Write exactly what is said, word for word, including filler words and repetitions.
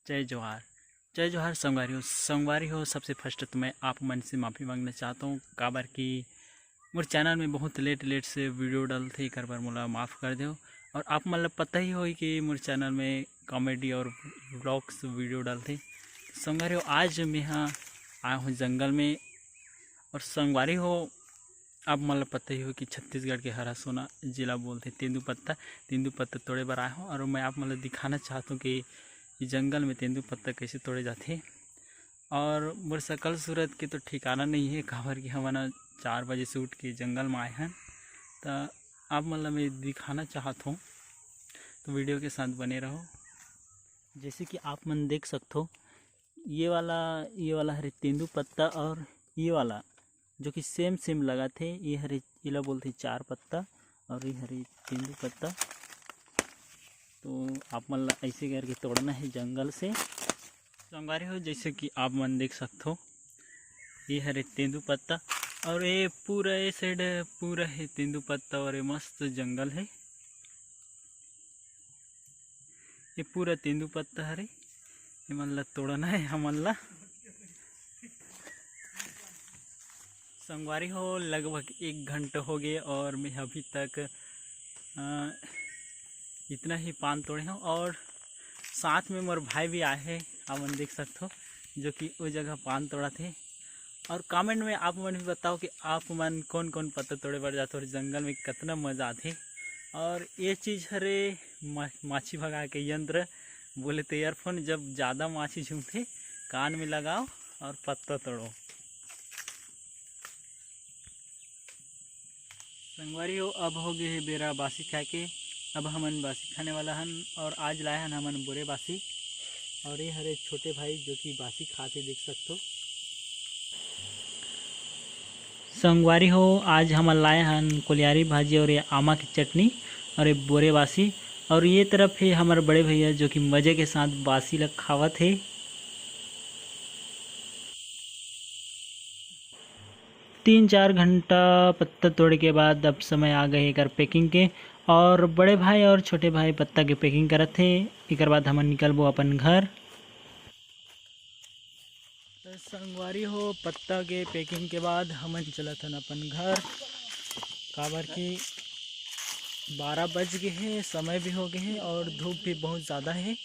जय जोहार। जय जोहार संगवारी हो। संगवारी हो, सबसे first तो मैं आप मन से माफ़ी मांगना चाहता हूँ, काबर कि मोर channel में बहुत late late से video डलथे, एकर बर मोला माफ़ कर देव। और आप मन ल पता ही होही कि मोर channel में comedy और vlogs video डलथे। संगवारी हो, आज मेहा आया हूँ जंगल में। और संगवारी हो, आप मन ल पता ही हो कि छत्तीसगढ़ के हरा सोना जिला बोलथे तेंदू पत्ता। तेंदू पत्ता तोड़े बर आए हों और मैं आप मन ल दिखाना चाहत हों कि ये जंगल में तेंदू पत्ता कैसे तोड़े जाथे। और मोर सकल सूरत के तो ठिकाना नहीं है, काबर कि हमन ह चार बजे से उठ के जंगल में आए हन। त आप मन ल मैं दिखाना चाहत हों, तो video के साथ बने रहो। जैसे कि आप मन देख सकथो, ये वाला, ये वाला हरे तेंदू पत्ता और ये वाला जो कि same same लगा थे, ये हरे, एला बोलथे चार पत्ता और ये हरे तेंदू पत्ता। तो आप मन ला ऐसे करके तोड़ना है जंगल से। संगवारी हो, जैसे कि आप मन देख सकथो, ये हरे तेंदू पत्ता और ये पूरा, ये side पूरा है तेंदू पत्ता और ये मस्त जंगल है। ये पूरा तेंदू पत्ता हरे, ये मन ला तोड़ना है हमन ला। संगवारी हो, लगभग एक घंटा हो गए और मैं अभी तक, अ, इतना ही पान तोड़े हूँ और साथ में मोर भाई भी आए हैं, आप मन देख सकथो, जो कि वो जगह पान तोड़ा थे। और comment में आप मन भी बताओ कि आप मन कौन कौन पत्ता तोड़े बर जाते हो और जंगल में कितना मज़ा आते। और ये चीज़ हरे मा-, माछी भगा के यंत्र, बोले तो earphone, जब ज़्यादा माछी झूमते कान में लगाओ और पत्ता तोड़ो। संगवारी हो, अब हो गए है बेरा बासी खाए के। अब हमन बासी खाने वाला हन और आज लाए हन हमन बोरे बासी। और ये हरे छोटे भाई जो कि बासी खाते, देख सकथो। संगवारी हो, आज हमन लाए हन कोलियारी भाजी और ये आमा की चटनी और ये बोरे बासी। और ये तरफ है हमर बड़े भैया जो कि मज़े के साथ बासी ल खावत है। तीन चार घंटा पत्ता तोड़े के बाद अब समय आ गए एकर packing के। और बड़े भाई और छोटे भाई पत्ता के packing करत हे। एकर बाद हमन निकलबो अपन घर। तो संगवारी हो, पत्ता के packing के बाद हमन चलत हन अपन घर, काबर कि बारह बज गए हे, समय भी हो गए हे और धूप भी बहुत ज़्यादा हे।